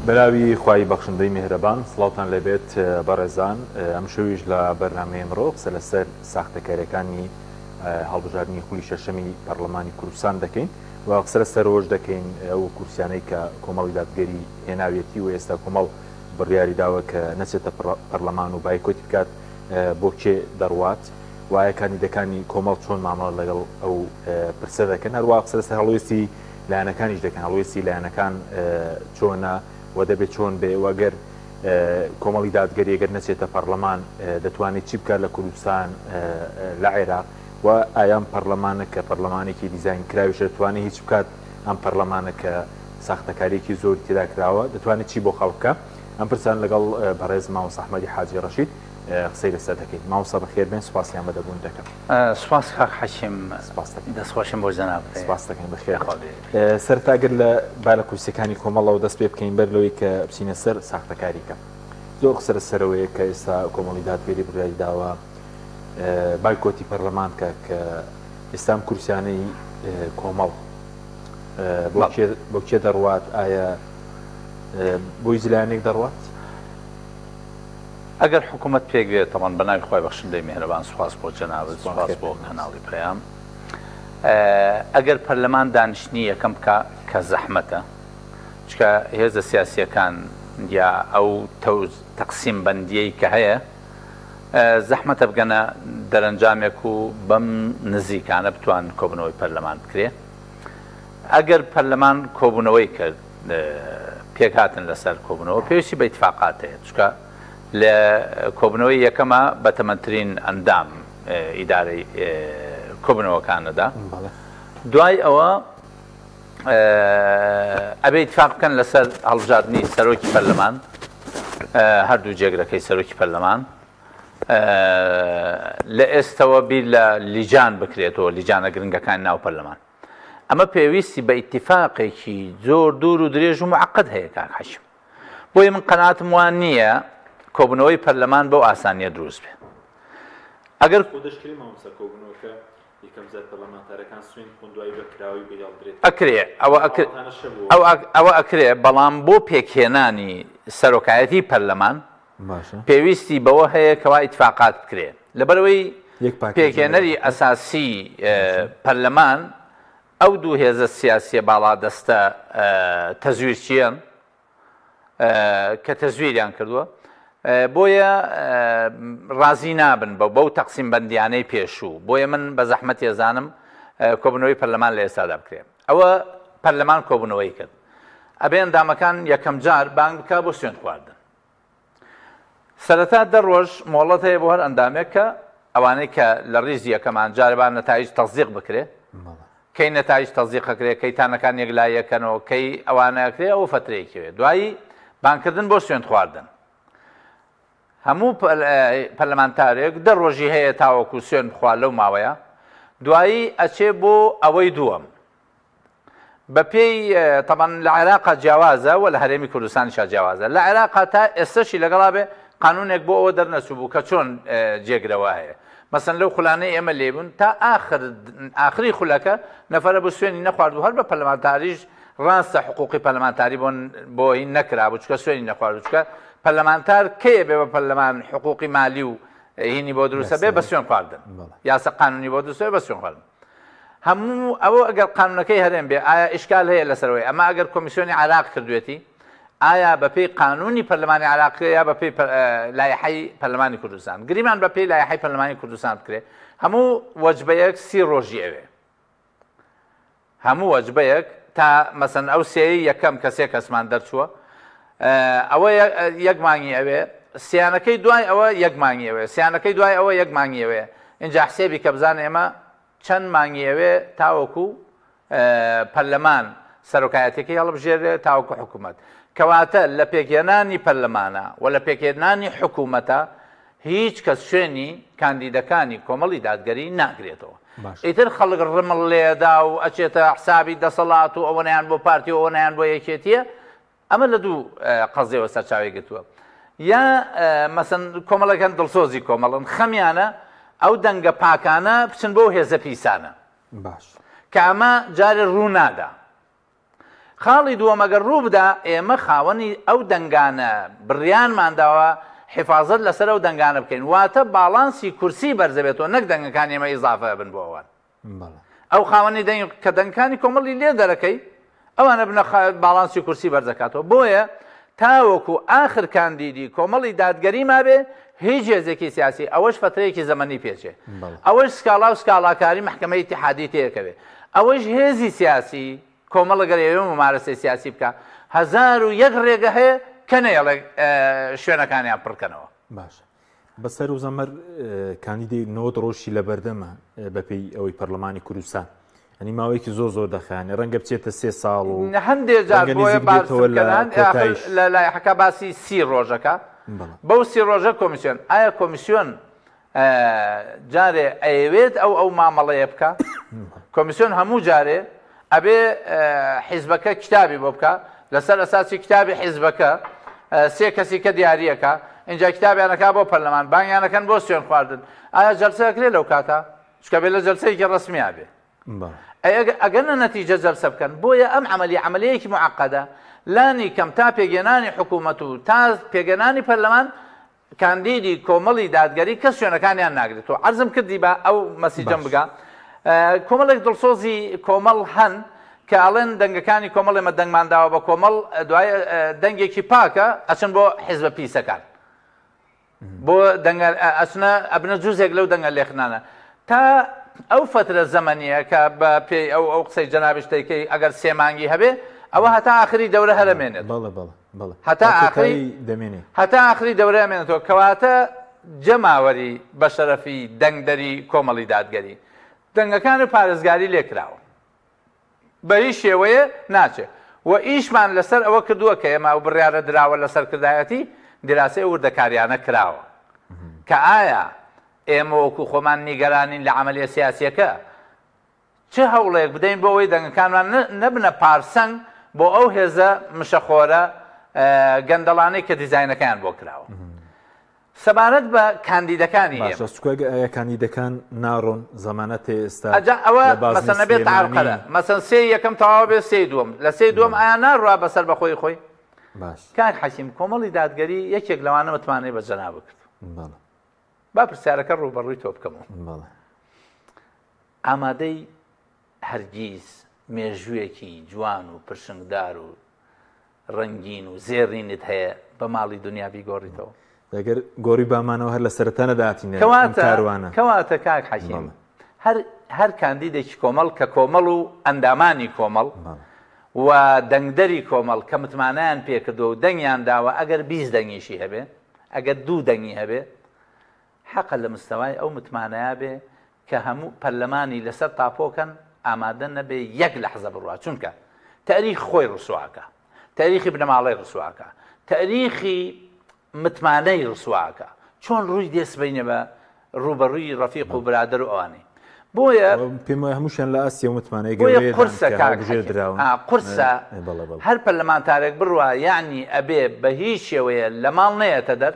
بەناوی خوای بەخشندەی میهرەبان سڵاوتان لێبێت بەڕێزان ئەمشەویش لە بەرنامەی ئەمڕۆ قسە لەسەر ساختەکاریەکانی هەڵبژاردنی خولی شەشەمی پەرلەمانی کوردستان دەکەین و قسە لەسەر ئەوەش دەکەین ئەو کورسیانەی کە کۆمەڵی دادگەری هێناویەتی و ئێستا کۆمەڵ بڕیاری داوە کە نەچێتە پەرلەمان و بایکۆتی بکات بۆ کێ دەڕوات و ئایا کاندیدەکانی کۆمەڵ چۆن مامەڵە لەگەڵ ئەو پرسە دەکەن هەروە قسە لەسەر هەڵوێستی لایەنەکانیش دەکەن هەڵوێستی لایەنەکان چۆنە و دەبێت چۆن بێ و ئەگەر کۆمەڵی دادگەری ئەگەر نەچێتە پەرلەمان دەتوانێت چی بکات لە کوردستان لە عێراق و ئایا ئەم پەرلەمانە کە پەرلەمانێکی دیزاین کراویشە دەتوانێت هیچ بکات ئەم پەرلەمانە کە ساختەکاریەکی زۆری تێدا کراوە دەتوانێت چی بۆ خەڵک بکە ئەم پرسان لەگەڵ بەڕێز مامۆستا ئەحمەدی حاجی ڕەشید قسەی لەسەر دەکەین. مامۆستا بەخێر بێن سوپاسیان بە دەبوون دەکەم. سوپاس کاک حەکیم. سوپاس دەکەین. دەستخۆشیم بۆ جەنابت هەیە. سوپاس دەکەین بەخێر بێن. سەرەتا گەر لە با لە کورسیەکانی کۆمەڵەوە دەست پێ بکەین بەر لەوەی کە بچینە سەر ساختەکاریکە. زۆر قسە لەسەرەوەیە کە ئێستا کۆمەڵی دادگەری بڕیاری داوە بایکۆتی پەرلەمان بکە کە ئێستا ئەم کورسیانەی کۆمەڵ بۆ کێ دەڕوات ئایا بۆ هیچ لایەنێک دەڕوات؟ ئەگەر حکوومەت پێک بێت تەبعەن بە ناوی خوای بەخشندەی میهرەبان سوپاس بۆ جەنابت سوپاس بۆ کەناڵی پەیام ئەگەر پەرلەمان دانیشتنی یەکەم بکا کە زەحمەتە چکە هێزە سیاسیەکان یا ئەو تەوز تەقسیم بەندیەی کە هەیە زەحمەتە بگەنە دەرەنجامێک و بەم نزیکانە بتوان کۆبنەوەی پەرلەمان بکرێ ئەگەر پەرلەمان کۆبوونەوەی کرد پێکهاتن لەسەر کۆبوونەوە پێویستی بە ئیتفاقات هەیە چونکە لە کۆبوونەوەی یەکەمە بەتەمەنترین ئەندام ئیدارەی کۆبوونەوەکانەدا دوای ئەوە ئەبێ ئیتفاق بکەن لەسەر هەڵبژاردنی سەرۆکی پەرلەمان هەردوو جێگرەکەی سەرۆکی پەرلەمان لە ئێستەوە بیر لە لیجان بکرێتەوە لیجانە گرنگەکان ناو پەرلەمان ئەمە پێویستی بە ئیتیفاقێکی زۆر دوور و درێژ و معقد هەیە کاک حەکیم بۆیە من قەناتم وان نییە کۆبوونەوەی پەرلەمان بەو ئاسانیە دروست بێ ئەگەر ئەکرێ ئەوە ئەوە ئەکرێ بەڵام بۆ پێکهێنانی سەرۆکایەتی پەرلەمان پێویستی بەوە هەیە کەوا ئیتفاقات بکرێ لەبەرئەوەی پێکهێنەری ئەساسی پەرلەمان ئەو دوو هێزە سیاسیە باڵادەستە تەزویرچیەن کە تەزویریان کردووە بۆیە ڕازی نابن بە بەو تەقسیم بەندیانەی پێشوو بۆیە من بە زەحمەت ێزانم کۆبنەوەی پەرلەمان لە ئێستادا بکرێ ئەوە پەرلەمان کۆبوونەوەی کرد ئەبێ ئەندامەکان یەکەم جار بانگ بکا بۆ سوێند خواردن سەرەتا دە ڕۆژ مۆڵەت هەیە بۆ هەر ئەندامێک کە ئەوانەی کە لە ڕیزی یەکەمان جارێ با نەتایج تەزیق بکرێ کەی نەتایج تەزیق ئەکرێ کەی تانەکان یەکلاییەکەنەوە کەی ئەوانە ئەکرێ ئەوە فەترەیەکی وێ دوایی بانگکردن بۆ سوێند خواردن هەموو پەرلەمانتارێک دە ڕۆژی هەیە تاوەکو سوێن بخوا لەو ماوەیە دوایی ئەچێ بۆ ئەوەی دووەم بەپێی تەبەن لە عێراقا جیاوازە و لە هەرێمی کوردستانیشا جیاوازە لە عێراقا تا ئێستەشی لەگەڵا بێ قانونێک بۆ ئەوە دەرنەچوو بوو کە چۆن جێگرەوە هەیە مەسەن لەو خولانەی ئێمە لێ بوون تا ئاخر ئاخری خولەکە نەفەرە بوو سوێنی نەخوارد و هەر بە پەرلەمانتاریش ڕاستە حقوقی پەرلەمانتاری بۆ بۆ هین نەکرابوو چکە سوێنی نەخوارد چکە پەرلەمانتار کەیە بێ بە پەرلەمان حقوقی مالی و هینی بۆ دروستە بێ بە سوێن خواردن یاسا قانونی بۆ دروستە بە سوێن خواردن هەموو ئەوە ئەگەر قانونەکەی هەرێم بێ ئایا ئیشکال هەیە لەسەرەوەی ئەمە ئەگەر کۆمیسیۆنی عراق کردوێتی ئایا بەپێی قانونی پەرلەمانی عراق یا بەپێی لایحەی پەرلەمانی کوردستان گریمان بەپێی لایحەی پەرلەمانی کوردستان بکرێ هەموو وەجبەیەک سی ڕۆژی ئەوێ هەموو وەجبەیەک تا مەسەن ئەو سێی یەکەم کە سێ کەسمان دەرچووە ئەوە یەک مانگی ئەوێ سیانەکەی دوای ئەوە یەک مانگی ئەوێ سیانەکەی دوای ئەوە یەک مانگی ئەوێ اینجا حسێبی کە بزان ئێمە چەند مانگی ئەوێ تاوەکو پەرلەمان سەرۆکایەتەکەی هەڵبژێرێ تاوەکو حکوومەت کەواتە لە پێکهێنانی پەرلەمانە و لە پێکهێنانی حکوومەتە هیچ کەس شوێنی کاندیدەکانی کۆمەڵی دادگەری ناگرێتەوە. ئیتر خەڵک ڕمڵ لێدا و ئەچێتە حسابی دەسەڵات و ئەوەنەیان بۆ پارتی و ئەوەنەیان بۆ یەکێتیە ئەمە لە دوو قەزیەوە سەرچاوی گرتووە یا مەسەن کۆمەڵێک هەن دڵسۆزی کۆمەڵن خەمیانە ئەو دەنگە پاکانە بچن بۆ هێزە پیسانە باش کە ئەمە جارێ ڕوو نادا. خاڵی دووەم ئەگەر ڕووبدا ئێمە خاوەنی ئەو دەنگانە بڕیارمان داوە حیفازەت لەسەر ئەو دەنگانە بکەین واتە باڵانسی کورسی بەرزەبێتەوە نەک دەنگەکانی ئێمە ئیزافە بن بۆ ئەوان. ئەو خاوەنی دەنگ کە دەنگەکانی کۆمەڵی لێ دەرەکەی ئەوانە بنە باڵانسی کورسی بەرزەکاتەوە بۆیە تاوەکو ئاخر کاندیدی کۆمەڵی دادگەری مابێ هیچ هێزێکی سیاسی ئەوەش فترەیەکی زەمەنی پێچێ ئەوەش سکاڵا و سکاڵاکاری محکمەی ئیتیحادی تێکەوێ ئەوەش هێزی سیاسی کۆمەڵ گەر ئەوێ ممارەسەی سیاسی بکە 1001 ڕێگە هەیە کە نەیەڵێ شوێنەکانیان پڕکەنەوە. باشە بەسەر و زەمەر کاندیدی 90 ڕۆژی لەبەردەمە بەپێی ئەوەی پەرلەمانی کوردستان ئەنی ماوەیەکی زۆر زۆر دەخایەنێ ڕەنگە بچێتە سێ ساڵ و هەندێ جار بۆیە باسەوە لە لایحەکە باسی سی ڕۆژەکە بەو سی ڕۆژە کۆمیسیۆن ئایا کۆمیسیۆن جارێ ئەیەوێت ئەو ئەو مامەڵەیە بکە کۆمیسیۆن هەموو جارێ ئەبێ حیزبەکە کتابی بۆ بکە لەسەر ئەساسی کتابی حیزبەکە سێ کەسی کە دیاریەکە اینجا کتابیانەکە بۆ پەرلەمان بانگیانەکەن بۆ سوێن خواردن ئایا جەلسە کرێ لەو کاتە چکە بێ لە جەلسەیەکی ڕسمیا بێ ئەگەر نە نەتیجە جەلسە بکەن بۆیە ئەم عملی عملیەکی معقدە لانی کەم تا پێگەنانی حکوومەت و تا پێگەنانی پەرلەمان کاندیدی کۆمەڵی دادگەری کەس شوێنەکانیان ناگرێتەوە عەرزم کردی با ئەو مەسیجەم بگا کۆمەڵێک دڵسۆزی کۆمەڵ هەن کە ئەڵێن دەنگەکانی کۆمەڵ ئێمە دەنگمان داوە بە کۆمەڵ دوای دەنگێکی پاکە ئەچن بۆ حیزبە پیسەکان بۆ دەنگە ئەچنە ئەبنە جوزێک لەو دەنگە لێخنانە تا ئەو فترە زەمەنیە کە بە پێی ئەو ئەو قسەی جەنابش تێکەی ئەگەر سێ مانگی هەبێ ئەوە هەتا ئاخری دەورە هەرەمێنێت بەڵێ بەڵێ بەڵێ هەتا ئاخری دەمێنێ هەتا ئاخری دەورە ئەمێنێتەوە کەواتە جەماوەری بەشەرەفی دەنگدەری کۆمەڵی دادگەری دەنگەکان و پارێزگاری لێکراوە بە هیچ شێوەیە ناچێ و ئیشمان لەسەر ئەوە کردووە کە ئێمە ئەو بڕیارە دراوە لە سەرکردایەتی دیراسەی ئەو وردەکاریانە کراوە کە ئایا ئێمە وەکو خۆمان نیگەرانین لە عەمەلیە سیاسیەکە چ هەوڵێک بدەین بۆ ئەوەی دەنگەکانمان نەبنە پارسەنگ بۆ ئەو هێزە مشەخۆرە گەندەڵانەی کە دیزاینەکەیان بۆ کراوە. سەبارەت بە کاندیدەکانی ئێمە. باشە چونکە ئایا کاندیدەکان ناڕۆن زەمانەتێ ئێستا ئەجا ئەوە لە بازنەی مەسەن ئەبێت سلێمانی عەرقەلە مەسەن سێی یەکەم تەواو بێ سێی دووەم لە سێی دووەم ئایا ناڕوا بەسەر بەخۆی خۆی باش کاک حەکیم کۆمەڵی دادگەری یەکێک لەوانە متمانەی بە جەنابت کرد بەڵێ با پرسیارەکە ڕووبەڕووی تۆ بکەمەوە بەڵێ ئامادەی هەرگیز مێژوویەکی جوان و پرشنگدار و ڕەنگین و زێڕینت هەیە بە ماڵی دنیا بیگۆڕیتەوە؟ ئەگەر گۆڕی بامانەوە هەر لە سەرەتا نەدەهاتینە ئەم کەواتە کاروانە. کەواتە کاک حەکیم بەڵێ. هەر هەر کاندیدێکی کۆمەڵ کە کۆمەڵ و ئەندامانی کۆمەڵ بەڵێ. و دەنگدەری کۆمەڵ کە متمانەیان پێکردووە و دەنگیان داوە ئەگەر 20 دەنگیشی هەبێ ئەگەر دوو دەنگی هەبێ حەقە لە مستەوای ئەو متمانەیا بێ کە هەموو پەرلەمانی لەسەر تاپۆ کەن ئامادە نەبێ یەک لەحزە بڕوا چونکە تەئریخ خۆی ڕسواکە تەئریخی بنەماڵەی ڕسواکە تەئریخی متمانەی ڕسواکە چۆن ڕووی دێ سبەینێ بە ڕووبەڕووی ڕەفیق و برادەر و ئەوانەی بۆیە پێم وایە هەمووشیان لە ئاستی ئەو متمانەیە بۆیە گەورەیەدان قورسە کە کاک هەڵبژێردراون. حەکیم ئا قورسە بەڵێ بەڵێ. هەر پەرلەمانتارێک بڕوا یەعنی ئەبێ بە هیچ شێوەیە لە ماڵ نەیەتە دەر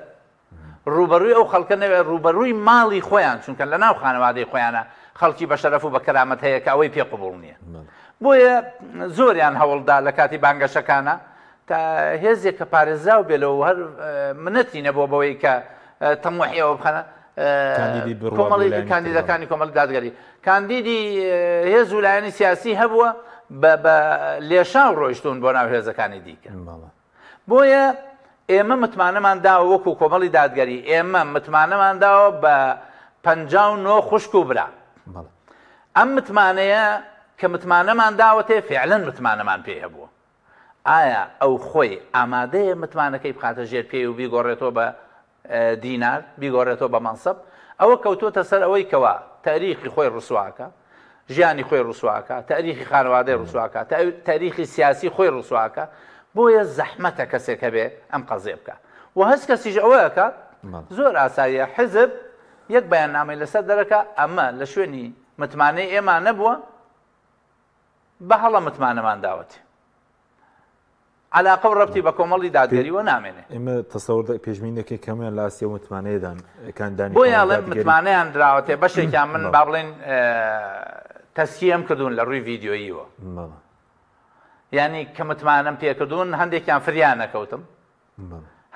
ڕووبەڕووی ئەو خەڵکە نەبێت، ڕووبەڕووی ماڵی خۆیان، چونکە لەناو خانەوادەی خۆیانە خەڵکی بە شەرەف و بە کەرامەت هەیە کە ئەوەی پێ قبوڵ نییە. بۆیە زۆریان هەوڵدا لە کاتی بانگەشەکانە تا هێزێک کە پارێزراو بێ لەوە و هەر منەتی نەبووە بەوەی کە تەموحی ئەوە بخەنە کاندیدی بڕوا بۆ کۆمەڵی لایەنی تر کاندیدەکانی کۆمەڵی دادگەری کاندیدی هێز و لایەنی سیاسی هەبووە بە لێشاو ڕۆیشتوون بۆ ناو هێزەکانی دیکە. بەڵێ. بۆیە ئێمە متمانەمان داوە وەکو کۆمەڵی دادگەری ئێمە متمانەمان داوە بە 59 خوشک و برا ئەم متمانەیە کە متمانەمان داوەتێ فعلەن متمانەمان پێی هەبووە ئایا ئەو خۆی ئامادەیە متمانەکەی بخاتە ژێر پێی و بیگۆڕێتەوە بە دینار بیگۆڕێتەوە بە مەنسەب، ئەوە کەوتۆتە سەر ئەوەی کەوا تاریخی خۆی ڕسواکا، ژیانی خۆی ڕسواکا، تاریخی خانەوادەی ڕسواکا، تاریخی سیاسی خۆی ڕسواکا، بۆیە زەحمەتە کەسێک هەبێ ئەم قەزیە بکا و هەچ کەسیش ئەوە ئەکا زۆر ئاساییە حزب یەک بەیاننامەی لەسەر دەرەکا ئەمە لە شوێنی متمانەی ئێمە نەبووە بە هەڵە متمانەمان داوەتێ. عەلاقە و ڕەبتی بە کۆمەڵی دادگەریوە نامێنێ. ئێمە تەسەور پێشبینی دەکەین کە هەموویان لە ئاستی ئەو متمانەیەدان کاندانی بۆیە کۆمەڵی ئەڵێم دادگەری. متمانەیان دراوەتێ بەشێکیان من با بڵێین تەزکیەم کردوون لە ڕووی ڤیدیۆییوە. بەڵێ. یانی کە متمانەم پێکردوون هەندێکیان فریا نەکەوتم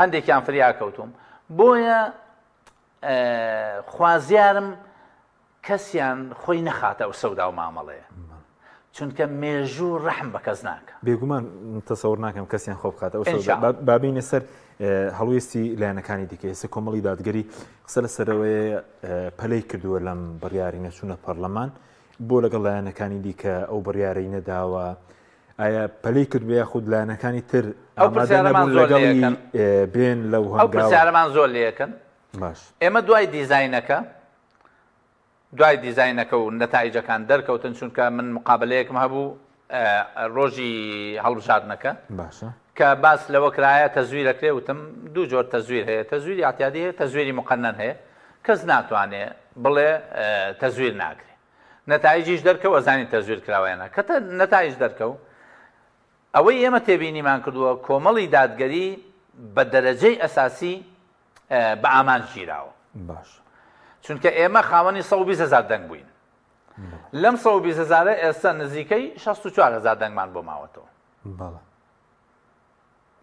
هەندێکیان فریا کەوتوم بۆیە خوازیارم کەسیان خۆی نەخاتە ئەو سەودا و مامەڵەیە چونکە مێژوو ڕەحم بە کەس ناکە. بێگومان تەسەور ناکەم کەسیان خۆ بخاتە ئەو سەودا. با بێینە سەر هەڵوێستی لایەنەکانی دیکە. ئێستا کۆمەڵی دادگەری قسە لەسەرەوەیە پەلەی کردووە لەم بڕیاری نەچوونە پەرلەمان بۆ لەگەڵ لایەنەکانی دیکە ئەو بڕیارەی نەداوە ئایا پەلەی کردووە یاخود لایەنەکانی تر ئەو پرسیارەمان زۆر لەگەڵی بێن لەو ئەو پرسیارەمان زۆر لێکەن باش ئێمە دوای دیزاینەکە دوای دیزاینەکە و نەتایجەکان دەرکەوتن چونکە من مقابلەیەکم هەبوو ڕۆژی هەڵبژاردنەکە باشە کە باس لەوە کرایە تەزویر ئەکرێ وتم دوو جۆر تەزویر هەیە تەزویری ئەعتیادی هەیە تەزویری مقنن هەیە کەس ناتوانێ بڵێ تەزویر ناکرێ نەتایجیش دەرکەو ئەزانین تەزویر کراوە یان نا کە نەتایج دەرکەو ئەوەی ئێمە تێبینیمان کردووە کۆمەڵی دادگەری بە دەرەجەی ئەساسی بە ئامانج گیراوە. باش. چونکە ئێمە خاوەنی 120 هەزار دەنگ بووین. لەم 120 هەزارە ئێستا نزیکەی 64 هەزار دەنگمان بۆ ماوەتەوە. بەڵێ.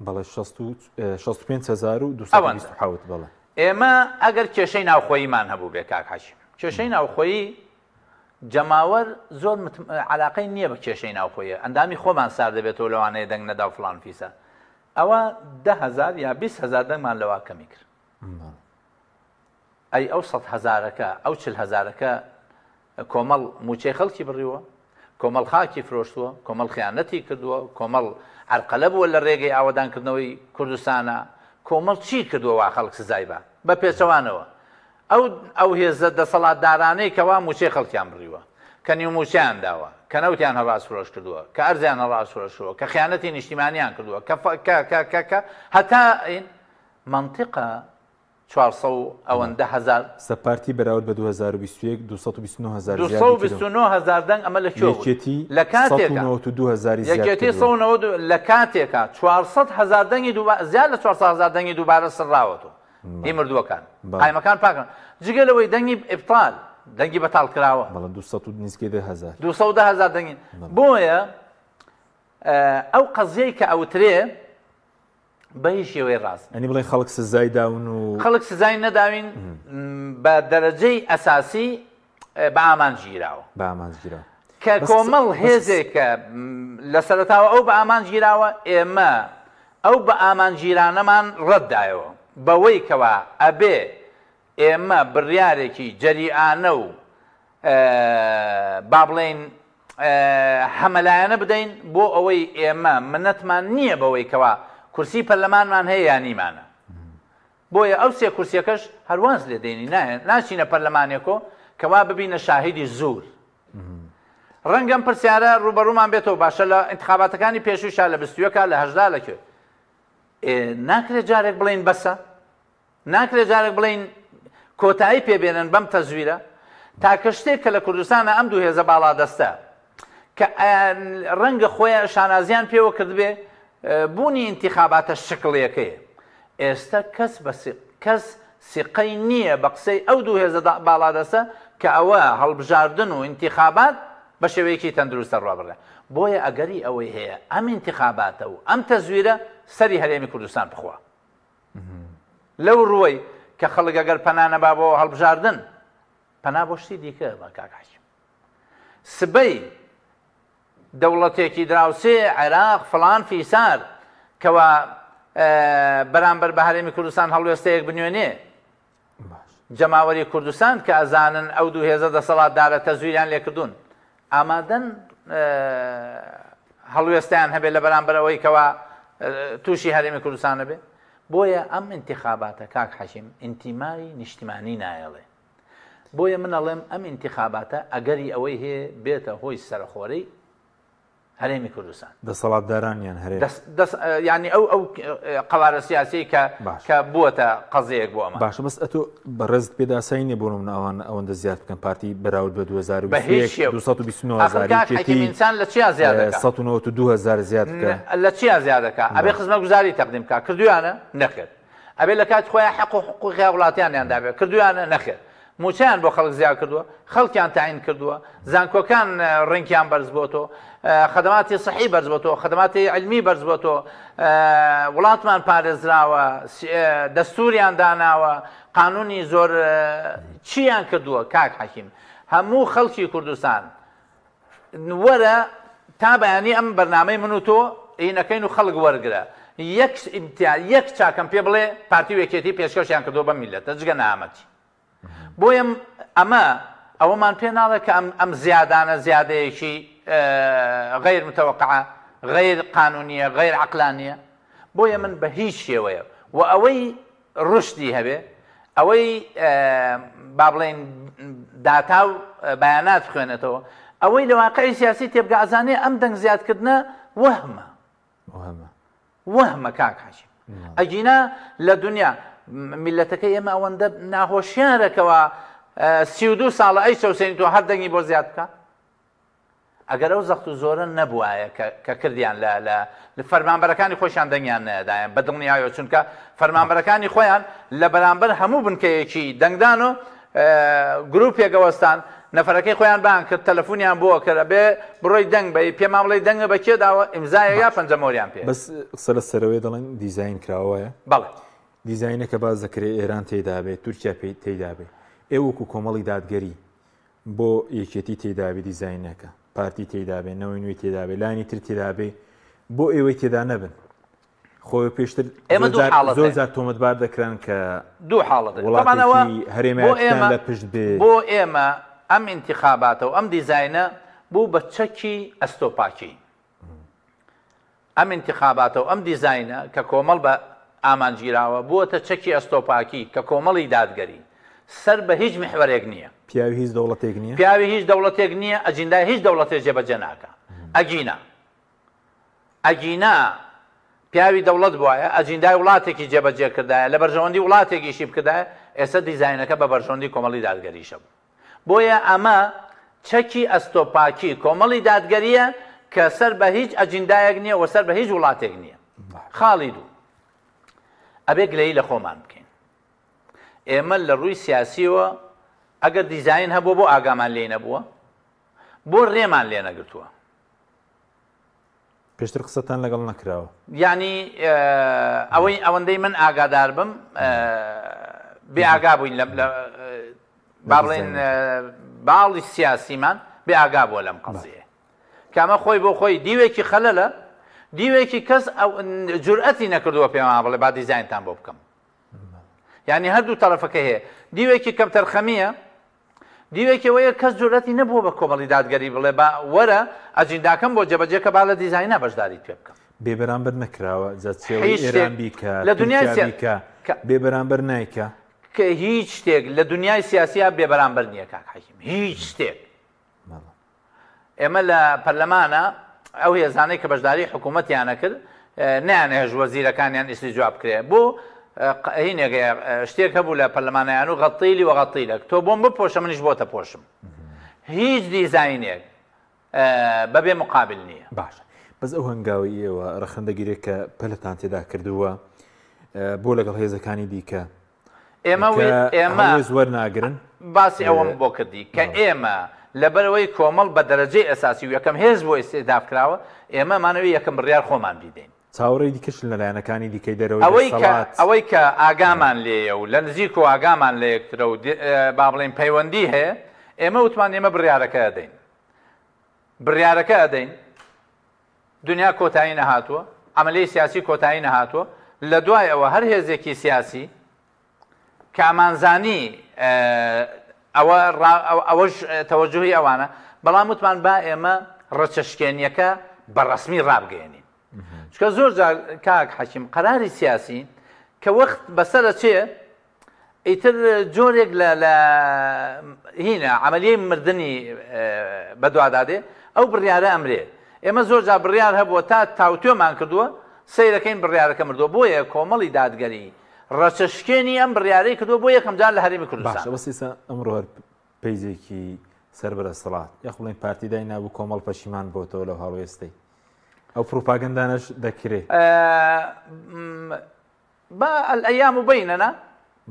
بەڵێ 65227 بەڵێ. ئێمە ئەگەر کێشەی ناوخۆییمان هەبوو بێ کاک حەکیم کێشەی ناوخۆیی جەماوەر زۆر علاقەی نییە بە کێشەی ناوخۆیە ئەندامی خۆمان سار دەبێتەوە لەوانەیە دەنگ نەدا و فلان فیسە ئەوە 10هزار یا 20هزار دەنگمان لەوا کەمی کرد ئەی ئەو سەد هەزارەکە ئەو چل هەزارەکە کۆمەڵ مووچەی خەڵکی بڕیوە، کۆمەڵ خاکی فرۆشتووە، کۆمەڵ خیانەتی کردووە، کۆمەڵ عەرقەلە بووە لە رێگەی ئاوەدانکردنەوەی کوردستانا، کۆمەڵ چی کردووە وا خەڵک سزای با؟ بە پێچەوانەوە ئەو ئەو هێزە دەسەڵاتدارانەی کەوا مووچەی خەڵکیان بڕیوە، کە نیومووچەیان داوە، کە نەوتیان هەڕاج فرۆش کردووە، کە ئەرزیان هەڕاج فرۆش کردووە، کە خیانەتی نیشتیمانیان کردووە، کە کە کە کە کە هەتا مەنتیقە 400 و ئەوەندە هەزار. سە پارتی بەراورد بە 2021 229 هەزار زیادی کردووە. 229 هەزار دەنگ ئەمە لە کوێ بوون؟ یەکێتی لە کاتێکا 192 هەزاری زیاد یەکێتی کردووە. 192 لە کاتێکا 400 هەزار دەنگی دووبارە زیاد لە 400 هەزار دەنگی دووبارە سڕاوەتەوە هی مردووەکان بەڵێ. قایمەکان پاکن جگە لەوەی دەنگی ئیبتال دەنگی بەتاڵ کراوە. بەڵێ 200 و نزیکەی 10 هەزار. 210 هەزار دەنگی بۆیە ئەو قەزیەی کە ئەوترێ بە هیچ شێوەی ڕاست. ئەنی بڵێن خەڵک سزای داون و. خەڵک سزای نەداوین بە دەرەجەی ئەساسی بە ئامانج گیراوە. بە ئامانج گیراوە. کە کۆمەڵ هێزێکە لە سەرەتاوە ئەو بە ئامانج گیراوە ئێمە ئەو بە ئامانج گیرانەمان ڕەت دایەوە بەوەی کەوا ئەبێ ئێمە بڕیارێکی جەریئانە و با بڵێین هەمەلایەنە بدەین بۆ ئەوەی ئێمە منەتمان نییە بەوەی کەوا کورسی پەرلەمانمان هەیە یا نیمانە بۆیە ئەو سێ کورسیەکەش هەرواز لێ دێنی نایەن ناچینە پەرلەمانێکۆ کەوا ببینە شاهیدی زور ڕەنگە ئەم پرسیارە ڕووبەڕوومان بێتەوە باشە لە ئینتخاباتەکانی پێشووشا لە بیستویەکا لە هەژدا لە کوێ ناکرێت جارێک بڵێین بەسە ناکرێت جارێک بڵێین کۆتایی پێ بێنن بەم تەزویرە؟ تاکە شتێک کە لە کوردستانا ئەم دوو هێزە باڵادەستە کە ڕەنگە خۆیان شانازیان پێوە کردبێ بوونی ئینتیخاباتە شکڵیەکەیە. ئێستە کەس بە کەس سیقەی نییە بە قسەی ئەو دوو هێزە باڵادەستە کە ئەوە هەڵبژاردن و ئینتیخابات بە شێوەیەکی تەندروستە ڕابڕێ. بۆیە ئەگەری ئەوەی هەیە ئەم ئینتیخاباتە و ئەم تەزویرە سەری هەرێمی کوردستان بخوا. لەو ڕووەی کە خەڵک ئەگەر پەنا نەبا بۆ هەڵبژاردن پەنا بۆ شتی دیکە بە کاک حەکیم سبەی دەوڵەتێکی دراوسێ عێراق فڵان فیسار کەوا بەرامبەر بە هەرێمی کوردستان هەڵوێستەیەک بنوێنێ جەماوەری کوردستان کە ئەزانن ئەو دوو هێزە دەسەڵاتدارە تەزویریان لێکردوون ئامادەن هەڵوێستیان هەبێت لە بەرامبەر ئەوەی کەوا تووشی هەرێمی کوردستان نەبێ بۆیە ئەم ئینتخاباتە کاک حەکیم ئینتیمای نیشتیمانی نایەڵێ بۆیە من ئەڵێم ئەم ئینتخاباتە ئەگەری ئەوەی هەیە بێتە هۆی سەرخۆرەی هەرێمی کوردستان. دەسەڵاتداران یان هەرێم؟ دەس یانی ئەو ئەو قەوارە سیاسیەی کە کە بووەتە قەزیەیەک بۆ ئەمە. باشە بەس ئەتۆ بەڕێزت پێ ئاسایی نیە بۆ نمونە ئەوان ئەوەندە زیاد بکەن پارتی بەراورد بە 2021 229 هەزار یەکێتی ئینسان لە چیا زیاد دەکا 192 هەزار زیاد بکە لە چیا زیاد دەکا ئەبێ خزمەتگوزاری تەقدیم بکا کردویانە نەخێر ئەبێ لە کاتی خۆیان حەق و حقوقی هاوڵاتیانیان دابێ کردویانە نەخێر موچەیان بۆ خەڵک زیاد کردووە خەڵکیان تاین کردووە زانکۆکان ڕینکیان بەرز بۆتەوە خەدەماتی سحی بەرز بۆتەوە، خەدەماتی عیلمی بەرز بۆتەوە، وڵاتمان پارێزراوە، دەستوریان داناوە، قانونی زۆر چیان کردووە کاک حەکیم؟ هەموو خەڵکی کوردستان وەرە تا بەیانی ئەم بەرنامەی من و تۆ ئینەکەین و خەڵک وەرگرە یەک ئیمتیا یەک چاکەم پێ بڵێ پارتی و یەکێتی پێشکەشیان کردووە بەم میللەتە جگە نەهامەتی. بۆیە ئەمە ئەوەمان پێ ناڵێ کە ئەم ئەم زیادانە زیادەیەکی غەیر متەوەقعە، غەیر قانونیە، غەیر عەقلانیە. بۆیە من بە هیچ شێوەیە و ئەوەی ڕوشدی هەبێ، ئەوەی با بڵێین داتا و بەیانات بخوێنێتەوە، ئەوەی لە واقعی سیاسی تێبگا ئەزانێ ئەم دەنگ زیادکردنە وەهمە. وەهمە. وەهمە کاک حەکیم. ئەگینا لە دنیا میللەتەکەی ئێمە ئەوەندە ناهۆشیارە کەوا 32 ساڵە ئەی چەوسێنی تۆ هەر دەنگی بۆ زیاد بکە. ئەگەر ئەو زەخت و زۆرە نەبوایە کە کردیان لە لە فەرمانبەرەکانی خۆشیان دەنگیان نەدایان بە دڵنیایەوە چونکە فەرمانبەرەکانی خۆیان لە بەرامبەر هەموو بنکەیەکی دەنگدان و گروپێک ئەوەستان نەفەرەکەی خۆیان بانگ کرد تەلەفونیان بۆ کرد ئەبێ بڕۆی دەنگ بەی پێمان بڵێی دەنگە بە کێ داوە ئیمزایە یا باشە پەنجەمۆریان پێ. بەس قسە لە سەرەوەی دەڵێن دیزاین کراوە وایە؟ بەڵێ. دیزاینەکە باس دەکرێ ئێران تێیدا بێ تورکیا پێی تێیدا بێ ئێوە وەکو کۆمەڵی دادگەری بۆ یەکێتی تێیدا بێ دیزاینەکە پارتی تێیدا بێ نەوەی نوێی تێدا بێ لانی تر تێدا بێ بۆ ئێوەی تێدا نەبن خۆ پێشتر ئێمە دوو حاڵەت زۆر جار تۆمەتبار دەکران کە دوو حاڵەت وڵاتێکی هەرێمایەتیان لە پشت بێ. بۆ ئێمە ئەم ئینتیخاباتە و ئەم دیزاینە بوو بە چەکی ئەستۆپاکی. ئەم ئینتیخاباتە و ئەم دیزاینە کە کۆمەڵ بە ئامانج گیراوە بووەتە چەکی ئەستۆپاکی کە کۆمەڵی دادگەری سەر بە هیچ میحوەرێک نییە. پیاوی هیچ دەوڵەتێک نییە؟ پیاوی هیچ دەوڵەتێک نییە، ئەجیندای هیچ دەوڵەتێک جێبەجێ ناکا. ئەگینا. ئەگینا پیاوی دەوڵەت بوایە ئەجیندای وڵاتێکی جێبەجێ کردایە لە بەرژەوەندی وڵاتێک ئیشی بکردایە ئێستا دیزاینەکە بە بەرژەوەندی کۆمەڵی دادگەریشە بوو بۆیە ئەمە چەکی ئەستۆپاکی کۆمەڵی دادگەریە کە سەر بە هیچ ئەجیندایەک نییە و سەر بە هیچ وڵاتێک نییە خاڵی دوو ئەبێ گلەیی لە خۆمان بکەین ئێمە لە ڕووی سیاسیەوە ئەگەر دیزاین هەبووە بۆ ئاگامان لێی نەبووە بۆ ڕێمان لێ نەگرتووە پێشتر قسەتان لەگەڵ نەکراوە؟ یانی ئەوەی ئەوەندەی من ئاگادار بم بێ ئاگا بووین لە با بڵێن باڵی سیاسیمان بێ ئاگا بووە لەم قەزیە کامە خۆی بۆ خۆی دیوێکی خەلەلە دیوێکی کەس جورئەتی نەکردووە پێمان بڵێ با دیزاینتان بۆ بکەم یعنی هەردوو تەرەفەکە هەیە دیوێکی کەمتەرخەمیە دیوێکی ئەوەیە کەس جورئەتی نەبووە بە کۆمەڵی دادگەری بڵێ با وەرە ئەجینداکەم بۆ جێبەجێ کە با لە دیزاینا بەشداریت پێ بکەم. بێ بەرامبەر نەکراوە جا چێوەی هیچ شتێک ئێران بیکا لە دنیای تورکیا سیا بیکا کە بێ بەرامبەر نایکا. کە هیچ شتێک لە دنیای سیاسیا بێ بەرامبەر نییە کاک حەکیم هیچ شتێک. بەڵێ. ئێمە لە پەرلەمانە ئەو هێزانەی کە بەشداری حکوومەتیان ئەکرد نەیانهێشت وەزیرەکانیان ئیستیجواب بکرێ بۆ هینێک هەیە شتێک هەبوو لە پەرلەمانیان و غەتیلی و غەتیلەک تۆ بۆم بپۆشە منیش بۆتە پۆشم هیچ دیزاینێک بەبێ مقابل نییە. باشە بەس ئەو هەنگاوەی ئێوە ڕەخنە دەگیرێت کە پەلتان تێدا کردووە بۆ لەگەڵ هێزەکانی دیکە ئێمە ئێمە هەڵوێست وەرناگرن؟ باسی ئەوەم بۆ کردی کە ئێمە لەبەرئەوەی کۆمەڵ بە دەرەجەی ئەساسی و یەکەم هێز بۆ ئیستیهداف کراوە، ئێمە ئەمانەوێ یەکەم بڕیار خۆمان بیدەین. چاوەڕێی دیکەشن لە لایەنەکانی دیکەی دەرەوەی ئەوەی کە دەسەڵات. ئەوەی کە ئاگامان لێیە و لە نزیک و ئاگامان لە یەکترە و با بڵێین پەیوەندی هەیە، ئێمە وتمان ئێمە بڕیارەکە ئەدەین. بڕیارەکە ئەدەین. دونیا کۆتایی نەهاتووە، عەمەلیەی سیاسی کۆتایی نەهاتووە، لە دوای ئەوە هەر هێزێکی سیاسی کە ئەمانزانی ئەوە ئەوەش تەوەجوهی ئەوانە، بەڵام وتمان با ئێمە ڕەچەشکێنیەکە بە ڕەسمی ڕابگەیەنین. چونکە زۆر جار کاک حەکیم قەراری سیاسی کە وەخت بەسەرە چێ ئیتر جۆرێک لە لە هینە عەمەلیەی مردنی بەدوادا دێ ئەو بڕیارە ئەمرێ ئێمە زۆر جار بڕیار هەبووە تا تاوتوێمان کردووە سەیرەکەین بڕیارەکە مردووە بۆیە کۆمەڵی دادگەری ڕەچەشکێنی ئەم بڕیارەی کردووە بۆ یەکەم جار لە هەرێمی کوردستان. باشە بەس ئێستا ئەمڕۆ هەر پەیجێکی سەر بە دەسەڵات یاخ بڵێن پارتی دای نابوو کۆمەڵ پەشیمان بۆتەوە لەو هەڵوێستەی ئەو پروپاگەندانەش دەکرێ. با الایام بیننا.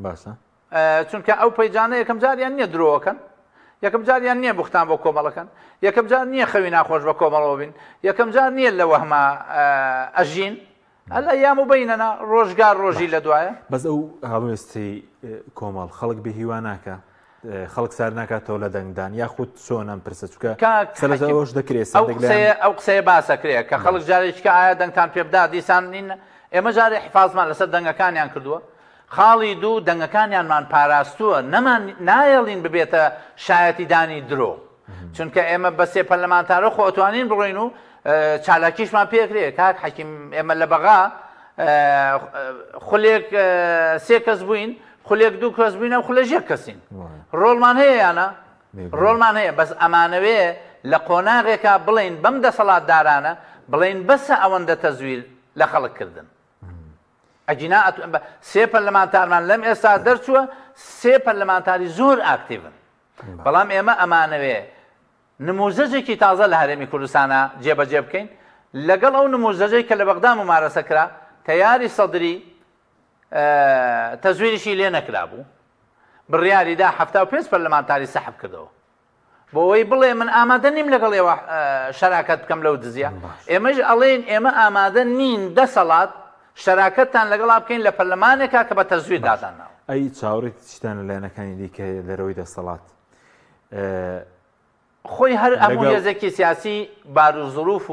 باشە. چونکە ئەو پەیجانە یەکەم جاریان نییە درۆکەن. یەکەم جاریان نییە بوختان بۆ کۆمەڵەکەن، یەکەم جار نییە خەوی ناخۆش بە کۆمەڵەوە بین، یەکەم جار نییە لە وەهما ئەژین. الایام بیننا، ڕۆژگار ڕۆژی لە دوایە. بەس ئەو هەڵوێستی کۆمەڵ خەڵک بێ هیوا ناکا؟ خەڵک سار ناکاتەوە لە دەنگدان یاخود چۆن ئەم پرسە چونکە کاک سەرەتا حەکیم ئەوەش دەکرێت ئەو سندێک لایەن قسەیە ئەو قسەیە باسەکرێ کە خەڵک باش جارێکی کە ئایا دەنگتان پێ بدا دیسان نین ئێمە جارێ حفازمان لەسەر دەنگەکانیان کردووە خاڵی دوو دەنگەکانیانمان پاراستووە نەمان نایەڵین ببێتە شایەتیدانی درۆ چونکە ئێمە بە سێ پەرلەمانتارە خۆ ئەتوانین بڕۆین و چالاکیشمان پێکرێ کاک حەکیم ئێمە لە بەغا خولێک سێ کەس بووین خولێک دوو کەس بووین ئەم خولەش یەک کەسین ڕۆڵمان هەیە یانە ڕۆڵمان هەیە بەس ئەمانەوێ لە قۆناغێکا بڵین بەم دەسەڵاتدارانە بڵین بەسە ئەوەندە تەزویر لە خەڵک کردن ئەگینا سێ پەرلەمانتارمان لەم ئێستا دەرچووە سێ پەرلەمانتاری زۆر ئاکتیڤن بەڵام ئێمە ئەمانەوێ نموزەجێکی تازە لە هەرێمی کوردستانا جێبەجێ بکەین لەگەڵ ئەو نموزەجەی کە لە بەغدا ممارەسە کرا تەیاری سەدری تەزویریشی لێ نەکرابوو بڕیاری دا 75 پەرلەمانتاری سەحب کردەوە بۆ ئەوەی بڵێ من ئامادە نیم لەگەڵ ئێوە شەراکەت بکەم لەو دزیە ئێمەش ئەڵێن ئێمە ئامادە نین دەسەڵات شەراکەتتان لەگەڵا بکەین لە پەرلەمانێکا کە بە تەزویر داتان ناوە. ئەی چاوەڕێی چیتان لە لایەنەکانی دیکە هەیە دەرەوەی دەسەڵات؟ خۆی هەر هەموو هێزێکی سیاسی بار و زروف و